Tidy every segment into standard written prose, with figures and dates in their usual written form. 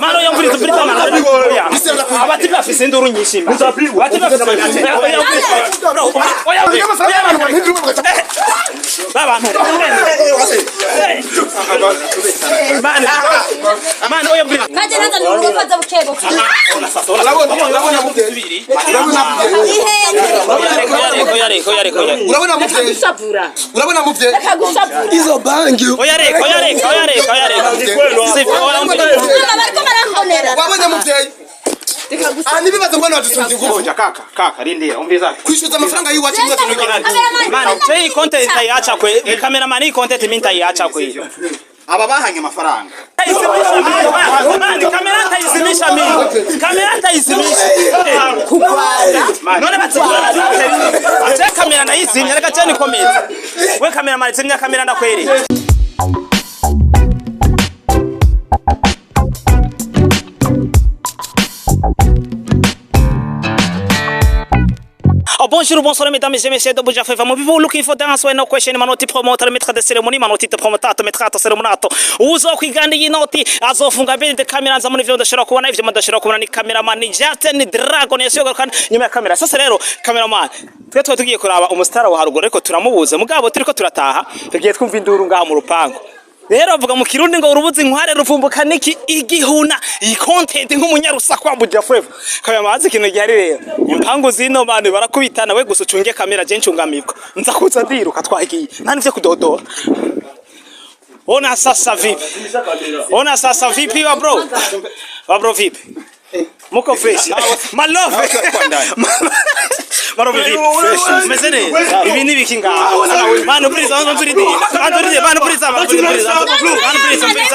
Mano, yamvuriza, umviriza, mano. Oya. Abati bafise induru nyinshi, man. Abati bafise, oya, umviriza. Bro, oya, oya, babantu. Man, man, oya, umviriza. Kaje naza nurufaza bukebuke. Urabona muvyeyi, urabona muvyeyi. Ihende. Oya, reka, oya, reka, oya, reka, oya. Urabona muvyeyi. Gushavura. Urabona muvyeyi. Reka gushavura. Izo bangi. Oya, reka, oya, reka, oya, reka, oya, reka. Sivyo, oya, umviriza. Mama, bariko barambonera. Wabonye muvyeyi. Reka Ah, nibibazo mbona wadusunze ingufu. Ngoja kaka, kaka, rindira, umviriza. Kwishyuza amafaranga y'iwacu nibazo nugihari. Man, je, iyi content ntaiacha kwe. Cameraman, iyi content mimi ntaiacha kwe. Aba bahanye amafaranga. Man, kamera ntaizimisha mimi. Kamera ntaizimisha. None batsikura. Je, kamera ndayizimya, reka je nikomeze. We cameraman, zimya kamera ndakwereka. Oh, bonjour, bonsoir, mesdames et messieurs de Buja Feva. Mo people looking for dance when no question, manoti promoter, maître de cérémonie, manoti te promotato, maître cérémonato. Uzo kwiganda iyi noti, azofunga mbere de kamera nza muri vyo ndashobora kubona ivyo ndashobora kubona ni cameraman ni Justin Dragon yasiyogaruka nyuma ya kamera. Sasa rero cameraman, twe twa tugiye kuraba umustar wa haruguru ariko turamubuze. Mugabo turiko turataha, tugiye twumva induru ngaha mu rupango. Rero bavuga mu Kirundi ngo urubuzi inkware ruvumbuka niki igihuna. Iyi content nk'umunyarusaku wa Buja Flavor. Kamera mazi ikintu gihari rero. Impangu zino bantu barakubitana, we gusa ucunge kamera, je ncungamibwa. Nza kuza ndiruka twagiye. Nta nivyo kudodora. Ona sasa vipi? Ona sasa vipi wa bro? Wa bro vipi? Muko fresh. My love. My love vipi? Fresh. Meze neza. Ibi ni biki ngaho? Manu please, manu please. Manu please, manu please, manu please. Manu please, please.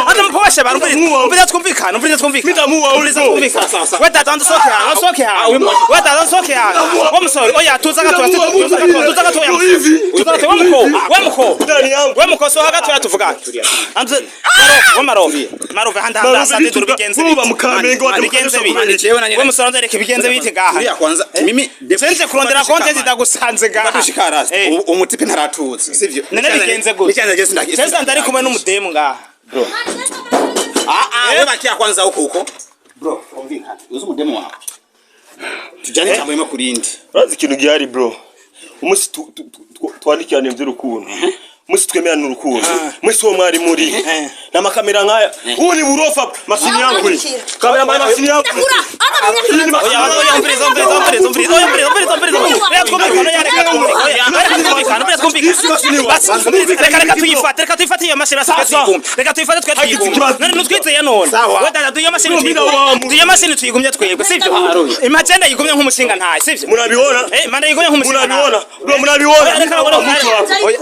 Hata mpowashe manu please. Umviriza twumvikane, umviriza twumvikane. Umviriza twumvikane. We tata nsoke ha, nsoke ha. We tata nsoke ha. Wa musore, oya tuza gato, tuza gato, tuza gato ya. Tuza gato wa muko, wa muko. We muko so hagati ya tuvugane. Anze maro, wa maro. Maro handa handa asante duru bigenze. Vuba mukamenge wa Bigenze bite? We musore nzereke bigenze bite ngaha. Uriya kwanza mimi Senze kurondera content ndagusanze ngaha. Dushika rasta. Eh. Umutipe ntaratuza, sivyo? None bigenze gute? Nicyanze je sindaki. Senze ndari kumwe n'umudemu ngaha. Ah ah, wewe bakia kwanza huko huko. Bro, umvikana. Uzi umudemu wawe. Tujane ijambo rimwe kurindi. Urazi ikintu gihari bro, umunsi twandikirana ivy'urukundo, umunsi twemerana urukundo, umunsi wo mwari muri n'amakamera nkaya, ubu ni burofa mashini yangu ni kamera mashini yangu. Ndakura. Ata Oya, oya, umviriza, umviriza, umviriza, umviriza, oya, umviriza, umviriza, umviriza. Oya, twumvikane, oya, reka twumvikane. Oya, reka twumvikane, oya, twumvikane. Basi, umviriza, reka, reka tuyifate, reka tuyifate iyo mashini, basi twe tuyigumye. Reka tuyifate twe tuyigumye. None nutwizeye none. We dada, duhe iyo mashini tuyigumye. Duhe iyo mashini tuyigumye twebwe, sivyo? Imagenda yigumye nk'umushinga ntaye, sivyo? Murabibona? Eh, manda yigumye nk'umushinga ntaye. Murabibona bro, murabibona? Oya, reka, oya, oya.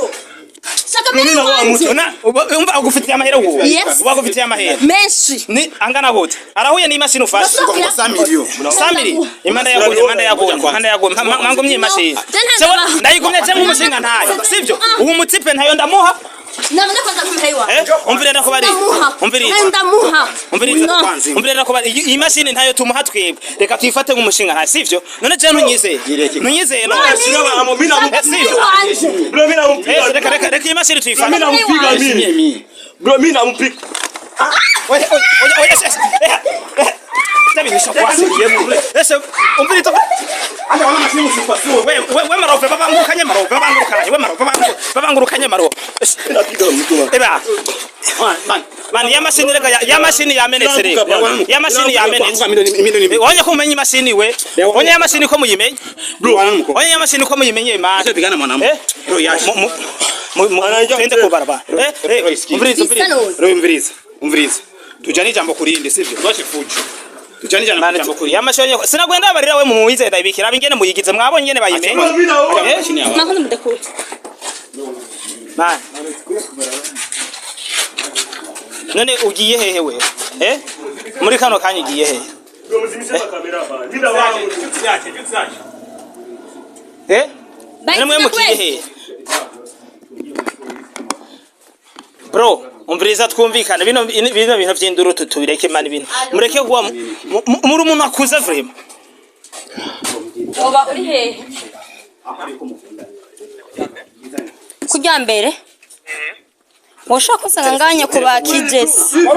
Shaka mbere wanje. Una, umva agufitiye amahera uwo. Yes. Uba agufitiye amahera. Menshi. Ni angana gute? Arahuye n'imashini ufashe. Samiriyo. Samiri, imanda yaguye, imanda yaguye, imanda yaguye, mangumye imashini. Jewe ndayigumye je nk'umushinga ntayo, sivyo? Ubu mutipe ntayo ndamuha. Nabona kwanza kumuha iwa. Eh, umvire ndakubari. Ndamuha. Umviriza. Ndamuha. Umviriza. No. Umvire ndakubari. Iyi mashini ntayo tumuha twebwe. Reka tuyifate nk'umushinga ntayo, sivyo? None je ntunyizeye. Ntunyizeye none. Eh, sivyo? Wanje. Bro, mimi namupiga. Eh, reka reka reka iyi mashini tuyifate. Mimi namupiga mimi bro, mimi namupiga. Oya, oya, oya, oya, eh, eh. Ndabinisha kwasi. Ese umviriza. We we we marofe babangurukanye, marofe babangurukanye, we marofe babangurukanye, marofe. Napiga mtu. Eba. Man, ya mashini reka ya mashini yamenetse reka. Ya mashini yamenetse. Onye ko umenye imashini we. Onye ya mashini ko muyimenye. Bro, Onye ya mashini ko muyimenye man. Acha pigana mwanamke. Eh? Bro, yasha. Mu mu twende ku barabara. Eh, eh, umviriza, umviriza. Bro, umviriza. Umviriza. Tujane ijambo kurindi, sivyo? Tuache fujo. Tujane ijambo kurindi. Ya mashini sinagwenda barira we mumuyize ndayibikira abingene muyigize mwabonye ingene bayimenye. Eh? Makundi mudakura. Man. None ugiye hehe we? Eh? Muri kano kanya ugiye hehe? Bro, muzimishe kamera bana, mimi ndawangu. Eh? None mwe mugiye hehe? Bro, umviriza twumvikane bino bino bintu vy'induru tubireke man, ibintu. Mureke kuba muri umuntu akuze vraiment. Oba uri hehe? Kujya mbere. Woshobora kunsanga nganya ku ba kijesi.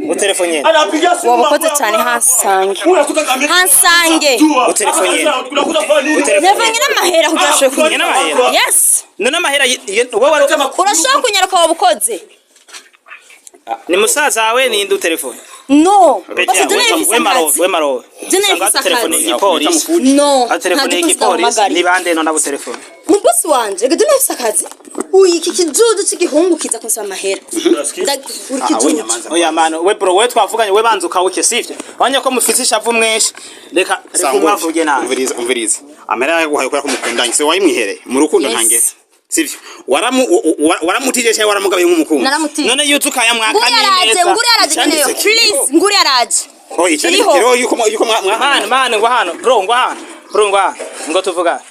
Utelefone. Anapiga simu. Waba ukoze cyane hasange. Unatoka kamera. Hansange. Utelefone. Navanye n'amahera kugira ashobore Nyene amahera. Yes. None amahera wowe wari Urashobora kunyaruka waba ukoze. Ni musaza wawe ni ndu telefone. No. Beti Basi we jya nifise we maro akazi. we maro. Jya nifise Usanga telefone akazi. y'igipolisi. No. A telefone Nta gipolisi y'igipolisi ndahamagara. ni bande none abo telefone. Mu bosi wanje reka nifise akazi. Uyu iki kijuju c'igihungu kiza kunsaba amahera. Uri kijuju. Oya mano we bro we twavuganye we banza ukawuke sivyo. Wanya ko mufise ishavu mwinshi. Reka reka umwavuge nabi. Umviriza, umviriza. Amera yaguhaye kubera ko mukundanye. Se wayimwihereye mu rukundo Yes. ntangere. Sivyo? Waramu waramutije cyangwa waramugabiye nk'umukunzi? Naramutiye. None yuzuka ukayamwaka Nguri yaraje, neza. nguri yaraje nkeneyo. Icyanditse kiriho. Please, nguri yaraje. Oh, icyanditse Kiriho. kiriho yuko mwa Man man ngwa hano bro ngwa hano. Bro ngwa hano. Ngo tuvuga.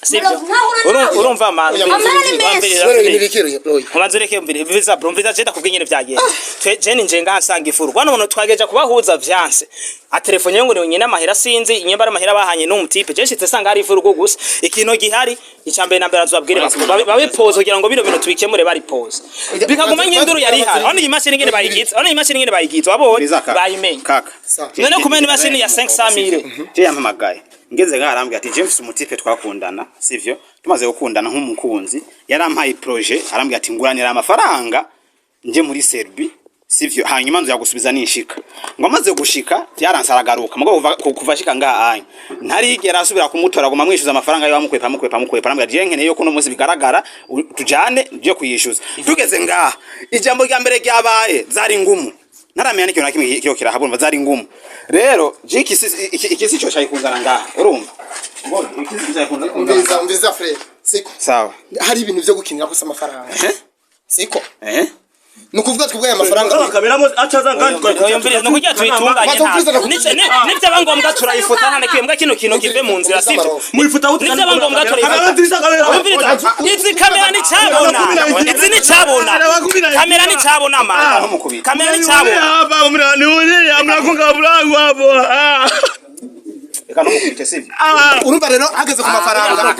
Sivyo. Nkahura nawe. Urumva man. Amahera ni menshi. Ubanza ureke mvire viza bro mviza je ndakubwiye nyene vyagenze. Twe je ninje ngansanga ifuru. Bwana umuntu twageje kubahuza vyanse. A telefone ngo ni nyina amahera sinzi inyemba amahera bahanye n'umutipe. Je nshitse sanga hari ifuru gusa. Ikintu gihari icambere na mbere azobabwire babe pause kugira ngo bino bintu tubikemure bari pause. Bikaguma nyinduru yari ihari. Hano iyi mashini ngene bayigize. Hano iyi mashini ngene bayigize. Wabonye bayimenye. Kaka. None kumenya imashini ya 500,000. Je yampamagaye. Ngeze ngaha arambwira ati James umutipe twakundana, sivyo? Tumaze gukundana nk'umukunzi, yarampaye projet, arambwira ati nguranira amafaranga nje muri Serbie, sivyo? Hanyuma nzo yagusubiza ninshika. Ngo amaze gushika, byaranse aragaruka. Mugabo kuva ashika ngaha anya. Ntarigera asubira kumutora ngo mamwishuza amafaranga yo amukwepa amukwepa amukwepa. Arambwira ati je nkeneye yuko uno munsi bigaragara tujane nje kuyishuza. Tugeze ngaha, ijambo rya mbere ryabaye zari ngumu. Ntaramenya n'ikintu na kimwe kiyo kirahabona zari ngumu. Rero jiki ikisi cyo cyayikuzana ngaha urumva. Mbona ikisi cyayikuzana. Umviriza, umviriza frere. Siko. Sawa. Hari ibintu byo gukinira gusa amafaranga. Siko. Eh? Nukuvuga twebwe aya mafaranga. Kamera acha zangani. Oya mviriza nukugira tuyitunganye nta. Nivyaba ngombwa turayifuta nta nakwiye mbwa kino kintu kive mu nzira sivyo. Muifuta uti. Nivyaba ngombwa turayifuta. Umviriza izi kamera ni cyabona. Izi ni cyabona. Kamera ni cyabona mama. Kamera ni cyabona. Hapa mnaniulia mnagonga mlango hapo. Reka numukubite sivyo. Urumva rero hageze ku mafaranga.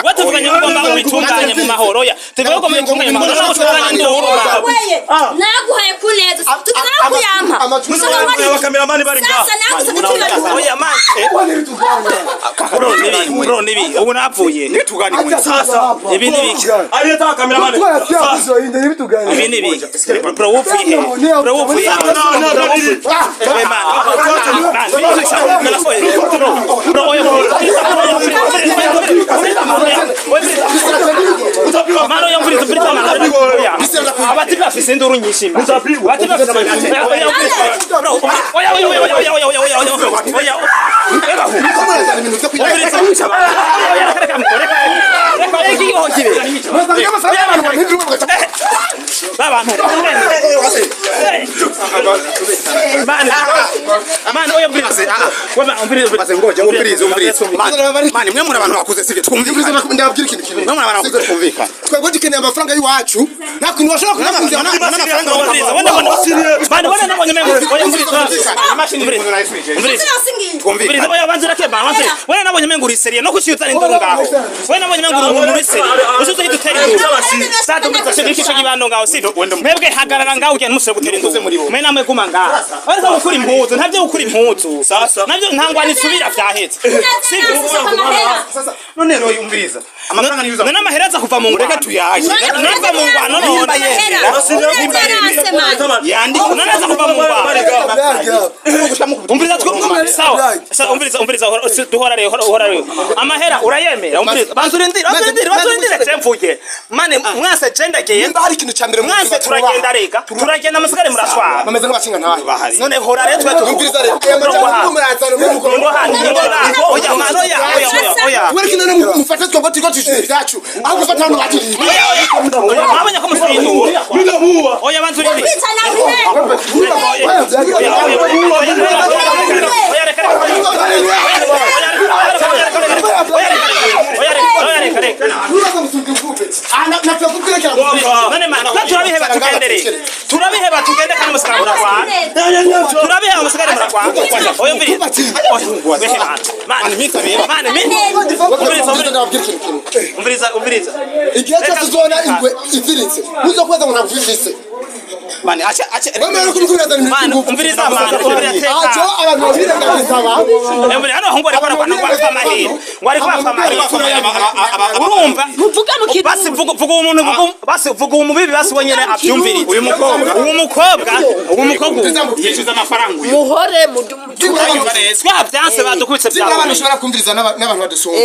Watuvuganye ko ugomba ubitunganye mu mahoro ya. Tuvuge ko ubitunganye mu mahoro nawe utunganye induru. Weye, naguhaye ku neza. Tutana kuyampa. Abakameramani bari ngaha. Sasa nagusabye tubibaze. Oya man. Bro nibi bro nibi ubu napfuye. Nitugani mwe. Sasa Ibi ni biki? aliyeta kameramani. Ibi ni biki? Bro wupfuye he? Bro wupfuye he? We man. Man, bro oya Mano ya mviriza mviriza mano. Abati bafise induru nyinshi. Abati bafise oya oya oya oya oya oya oya oya Ngoja umvirize umvirize. Mani mwe muri abantu bakuze sivyo twumvikana. Ndababwira ikintu kimwe. Mwe muri abantu bakuze twumvikana. Twebwe dukeneye amafaranga y'iwacu. Nta kuntu washobora kunakunze Wewe nabonye mengo uri seriye no kucyuza induru ngaho. Wewe nabonye mengo uri umuntu uri seriye. Usuze hidutera induru. Sasa tumbiza cyo iki cyo gibando ngaho sivyo. Mwebwe hagarara ngaho ugenda musore gutera induru. Mwe namwe guma ngaho. Ariko gukura impuzu ntavyo gukura impuzu. Navyo ntangwa nisubira vyahetse. Sivyo. None rero yumviriza. Amafaranga ni yuza. None amahera aza kuva mu ngwano. Reka tuyaje. Nava mu ngwano none. Yandika None aza kuva mu ngwano. Umviriza twe sawa. Sawa umviriza umviriza duhora rero uhora rero. Amahera urayemera umviriza. Banzurindira banzurindira banzurindira cemvuge. Mane mwase cendageye. Nimba hari ikintu cya mbere mu Mwase buzima turagenda reka. Turagenda musigare murashwara. Bameze nk'abashinga ntahe. None hora rero twe Umviriza rero. Aya majambo murazana muri mukoro. Ngo hano ngo hano. Oya mano oya oya oya. Kubera ko none mufate twebwe turiko twishyura ibyacu. Aho gufata hano bakiriye. Mwabonye ko musubira induru. Oya banzurindira. Oya reka reka. Oya reka reka. Na None man, twe turabiheba tugendere. Turabiheba tugende kandi musigara muragwana. Turabiheba musigare muragwana. Oya umviriza. Oya, man. Man, man, umviriza, umviriza. Umviriza, umviriza. Igihe cyose uzona ingwe iziritse, muzokubaza ngo ntabwo ufise. Mani acha acha. Wemerewe kubikubirazana ibintu Man, by'ingufu. umviriza man, umviriza Aho teka. abantu babirengagiza abantu. Umviriza hano ngo ariko aragwana ngo ariko amahera. Ngo ariko amahera. Urumva? Muvuga mu kirundi. Basi vuga vuga umuntu vuga basi vuga umubibi basi wenyene avyumvirize. Uyu mukobwa. Uwo mukobwa, uwo mukobwa. Yishyuza amafaranga uyu. Muhore Twavyanse badukubitse Zimwe abantu byawe. ushobora kumviriza n'abantu badusumba.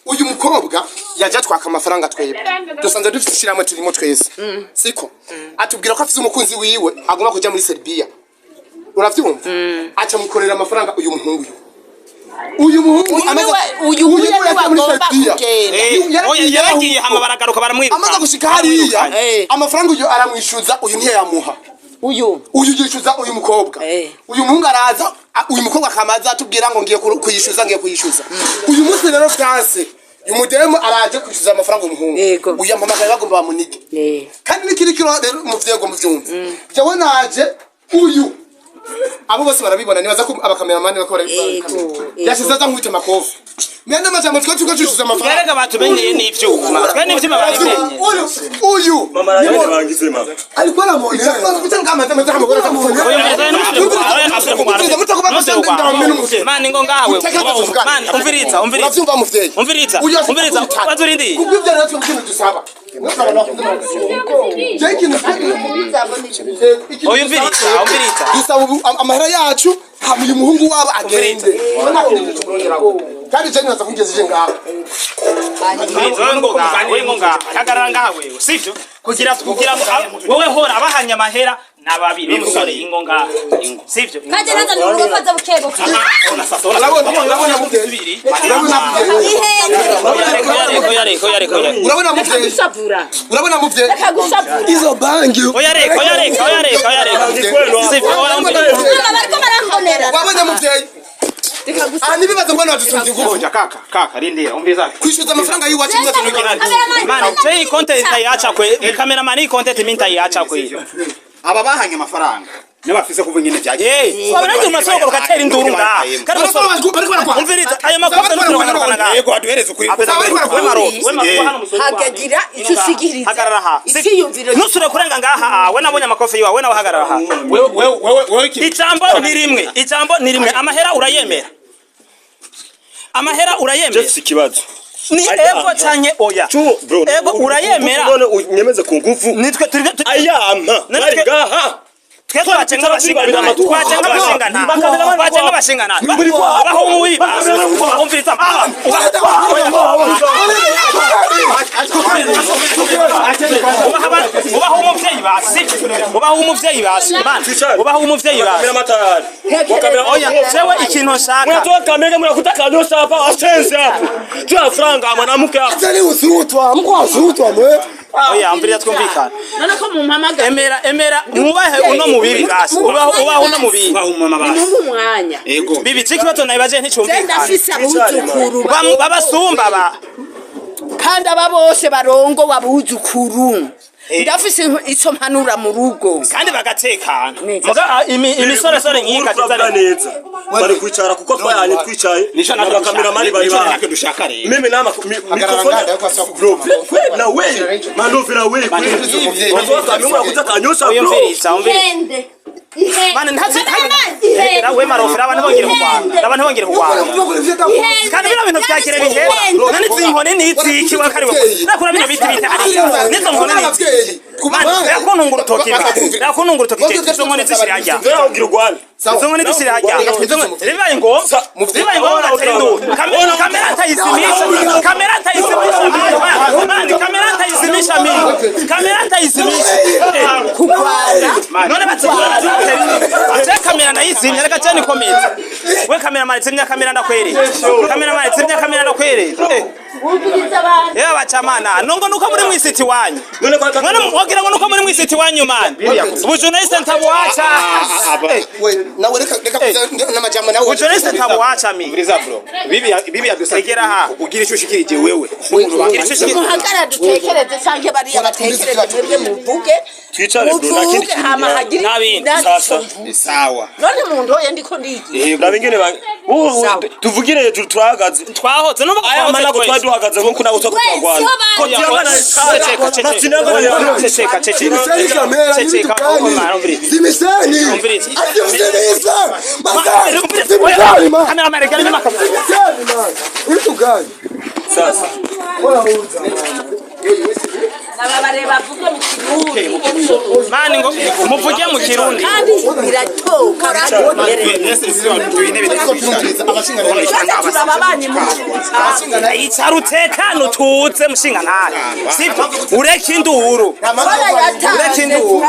Uyu mukobwa yaje atwaka amafaranga, twebwe dusanzwe dufite ishyirahamwe turimo twese, siko? Atubwira ko afise umukunzi wiwe agomba kuja muri Serbia, uravyumva? Aca mukorera amafaranga uyu muhungu, uyu muhungu Uyu uyu uyu niwe yagiye muri agomba Serbia. kugenda. Oya yaragiye hama baragaruka baramwiruka. Amaze gushika hariya, amafaranga uyu aramwishuza, uyu ntiyayamuha. Uyu Uyu yishyuza uyu mukobwa. Uyu muhungu araza, uyu mukobwa akamaza atubwira ngo ngiye kuyishyuza, ngiye kuyishyuza. Uyu munsi rero France uyu mudemu araje kwishyuza amafaranga umuhungu. Uyu ampamagaye bagomba bamunige. Kandi n'ikindi kiro rero mu vyego muvyumva, jewe naje uyu abo bose barabibona, nibaza ko abakameramani bako barabibona. Yashize aza nkubita makofi mwene amajambo, twe turiko twishyuza amafaranga. Erega batumenyeye n'ivyuma. Twe n'ivyuma babimenye. Uyu uyu Mama arayene bangize mama. Alikuwa anamwonea Mani ngo ngawe. Mani umviriza, umviriza. Uravyumva muvyeyi? Umviriza, umviriza. Bazurindi. Kubw'ivyo rero twebwe ikintu dusaba, je ikintu Oya umviriza, umviriza. dusaba ubu amahera yacu, hama uyu muhungu wabo agende. Kandi je nibaza kugeza ije ngaho. Umviriza, wewe ngo ngawe, wewe ngo ngawe. Hagarara ngawe wewe, sivyo? Kugira ngo wewe hora abahanye amahera n'ababiri n'umusore ingo ngawe. Sivyo? Kaje naza nurugo bukebuke. Urabona, urabona muvyeyi, urabona muvyeyi? Ihende. Oya reka, oya reka, oya reka. Urabona muvyeyi? Gushavura. Urabona muvyeyi? Reka gushavura. Izo bangi. Oya reka, oya reka, oya reka, oya reka. Sivyo, oya umviriza. Mama bariko barambonera. Wabonye muvyeyi? Reka gushavura. Aha ntibibaze ngo badusumvye ingufu. Ngoja kaka, kaka rindira umviriza. Kwishyuza amafaranga y'iwacu nibaze ngo Mani, je iyi content ntayiacha kwe. Cameraman, iyi content mi ntayiacha kwe. Aba bahanye amafaranga nibo bafise kuva ingene byagiye. Eh, wabona umasoko ukatera induru ngaha. Kandi umusoro umviriza ayo makosa n'uturwana ngaha. Yego, aduhereze ukuri. We maro, we maro hano musoro. Hakagira icyo usigiriza. Hagarara ha. Icyiyumviro. Nusure kurenga ngaha, we nabonye amakofi yiwawe, we nawe hagarara ha. Wewe wewe wewe iki Ijambo ni rimwe, ijambo ni rimwe. Amahera urayemera? Amahera urayemera? Jefise ikibazo. Ni ego canke oya? Chu bro. Ego urayemera? None unyemeze ku ngufu. Nitwe turi Ayampa. None Bari ngaha. Twe twacenga abashinga, twacenga abashinga nta, twacenga abashinga nta. Abaho umubi umviriza. Ubaho umuvyeyi basi, ubaho umuvyeyi basi man, ubaho umuvyeyi basi. Kamera matayari. Kamera. Oya, jewe ikintu nshaka Mnatoa kamera mnakuta kanyosha hapa washenzi hapo. Tu franga mwanamke hapo. Atari usutwa mkwasutwa mwe. Oya umviriza, twumvikana. None ko mumpamagara? Emera, emera mwubahe uno mubibi basi, ubaho, ubaho uno mubibi. Baha umumama basi. Nimumpe umwanya. Yego. Bibi ikibazo nabibaje Je nticumvikana. ndafise abuzukuru. Babasumba ba Kandi aba bose barongo abuzukuru. Ndafise ico mpanura mu rugo. Kandi bagatekana. Neza. Muga imisoresore nk'iyi Uravuga katizana neza. Bari kwicara kuko twayanye twicaye. Nico natwe Abakameramani bari nico ba. natwe dushaka rero. Mimi nama mikrofoni nganda, kwa sababu- bro kwe na we manovera we kwe. Mnatoa kamera mnakuta kanyosha Oya bro. umviriza, umviriza. Ihende. Ihende. Mane ntazi Ihende. we marofera abantu bongere kugwana, abantu bongere kugwana. Kandi bino bintu vya kire bihera none izi nkoni ni iziki wakariwe nakura bino biti bita hariya nizo nkoni ni mane rakuntunga urutoki ba rakuntunga urutoki izo nkoni zishira hajya. Ndio ugira ugwane. Izo nkoni zishira hajya. Bibaye ngombwa, bibaye ngombwa ngatera induru. Kamera ntayizimisha, kamera ntayizimisha mani, kamera ntayizimisha mimi, kamera ntayizimisha. Kurwana. None batsikura je kamera ndayizimya, reka je nikomeze. We kamera mani, zimya kamera ndakwereka, kamera mani, zimya kamera ndakwereka. Wumviriza abantu. Yewe bacamana nongo nuko muri mwisiti wanyu. None kwa None wagira ngo nuko muri mwisiti wanyu man. Ubujournaliste ntabuacha. We nawe reka reka kuza n'amajambo nawe. Ubujournaliste ntabuacha mi. Umviriza bro, bibi bibi yadusabye Egera aha. ugira icyo ushikirije wewe. Ugira icyo ushikirije. Muhagara dutekereze canke bariya batekereze, mwebwe muvuge. Twicare bro, nta kindi Muvuge kintu hama gihari. hagire Nta bindi. Sasa. Sawa. None mundoye ndiko ndigira. Raba ingene Sawa. tuvugire hejuru turahagaze. Twahotse numva ko Aya twahotse manago twese. twari duhagaze nkuko nabo twako twagwana. Ko tuyangana. Ceceka, ceceka. Masinangana ya. Ceceka, ceceka. Zimiseni kamera Ceceka, n'ibidukani. umviriza. Zimiseni. Umviriza. Ati mzimiza. Masai. Zimiseni man. Kamera man, gari nyuma kamera. Zimiseni man. Ibidukani. Sasa. Bora uza. Nababare bavuge mu Kirundi. Mani ngo muvuge mu Kirundi. Kandi biratoka. Turababanye mu Icara utekane utuze mushinga ntare. Sibyo ureke induru. Ureke induru.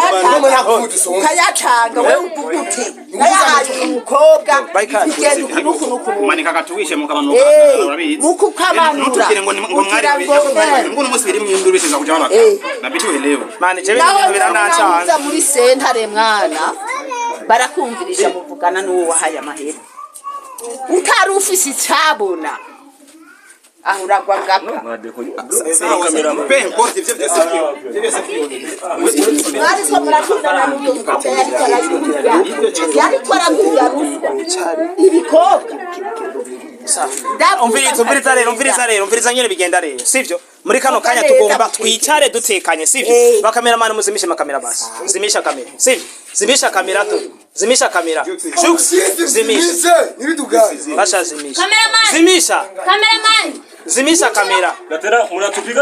Ukayatanga wewe uvuga ute nayahaye umukobwa bigenda uku n'uku n'uku. Manika katuwishe mukamanuka urabizi. Mukukamanura. Ntutubwire ngo ngo mwari Kugira ngo- ngo uno munsi biri mu induru biteza kuja babaka. Nabituelewe. Mani je Nawe ibintu biranacana. uza muri sentare mwana, barakumvirisha, muvugana n'uwo wahaye amahera utari ufise icabona aho uragwa ngapfa. Peu importe ivyo byose ivyo byose. Mwariko murakundana n'uyo mukobwa, yariko aragurira, yariko aragurira ruswa ibikobwa. Umviriza, umviriza rero, umviriza rero, umviriza nyene bigenda rero, sivyo? Muri kano kanya tugomba twicare dutekanye, sivyo? Bakameramani muzimishe makamera basi, zimisha kamera, sivyo? Zimisha kamera tu, zimisha kamera. Jux, zimisha. N'ibidukani. Basha zimisha. Cameraman. Zimisha. Cameraman. Zimisha kamera. Na tena mnatupiga.